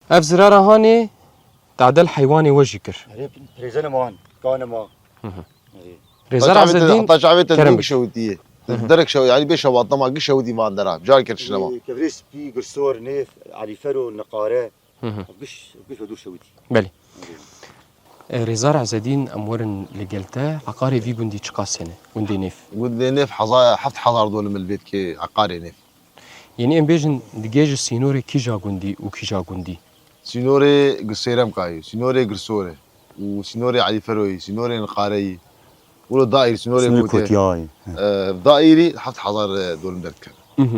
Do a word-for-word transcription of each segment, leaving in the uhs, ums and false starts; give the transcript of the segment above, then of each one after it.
Ev zirara hanê tadel heywanê we jî kir. Erê, pirêzene man, kane ma. Hı hı. Erê. Rêzar Heta çavê te, Ezedîn, heta çavê te kerem dî bik. Şewitiyê. Hı hı. Derek şew, yani bê şewat, dema gi şewitî van dera. Car kir şinema. Ee, kevrê spî, girsor, nêf, alîfero, niqare. Hı hı. Giş, giş ve dûr şewitî. Belê. E, Rêzar Ezedîn, em werin li gel te. Eqarê vî gundî çiqas hene? Gundê nêf. Gundê nêf heza-, heft hezar dolim li vê dikê eqarê nêf. Yenî em bêjin, digê ji sînorê kîja gundî û kîja gundî? Sînorê Gisêremkayê, sînorê Girsor e û sînorê Elîferoyê, sînorê Niqareyê. Wilo daîr sînorê Sînorê Kotiyayê. Kotiyayê, he. E, daîrî heft hezar dolim derdikeve. Mhm.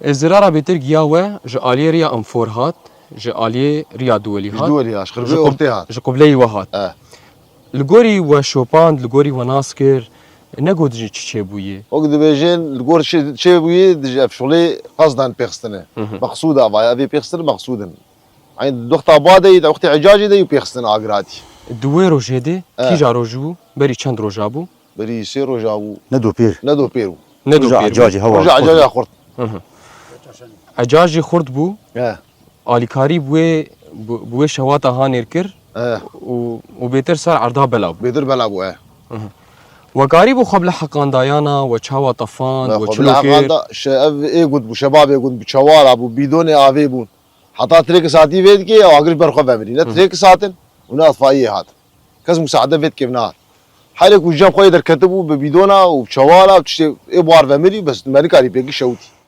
E, zirara bêtir giya we ji aliyê riya Enfor hat, ji aliyê riya Duwelî Ji hat, Duwelî hat, ji Xirbê qub-, ortê hat. Ji qibleyê we hat. E. Li gorî we şopand, li gorî we nas kir, ne got ji çi çêbûyê? Wek dibêjin, li gor çi çêbûyê, di ji ev şolê qesdan pêxistine. Hı hı. Meqsûd a vaya, vê pêxistin meqsûd in. Eyn di wexta badeyî, di wextê ecacê de yû pêxistin agiratî. Di wê rojê de, Eh. Kîja roj bû? Berî çend roja bû? Berî sê roja bû. Ne do pêr. Ne do pêr bû. Ne do Roja pêr bû. Ecacê hewa Roja xurt. Ecaca xurt. Hı hı. Ecacê xurt bû. Eh. Alîkarî bi wê, bi, bi wê şewata hanêr kir Eh. û, û bêtir ser erda bela bû. Bêtir bela bû, eh. Hı hı. We karî bû xwe bi li heqandayana, we çawa tefand, Me we xwe çilo bi li kir? Heqanda, şe-, ev ê gund bû, şebabê gund bû, çewala bû, bîdonê avê bûn. Heta trêk saetî vê dikê, ew agir ber xwe vemirî. Ne Hı. Trêk saetin û ne atfaiyê hat. Kes musaade vê dikê nav. Herê ku cem xwe yê derketibû bi bîdona û bi çewala û tiştê ê buhar vemirî, bes me nikarî pêkî şewitî.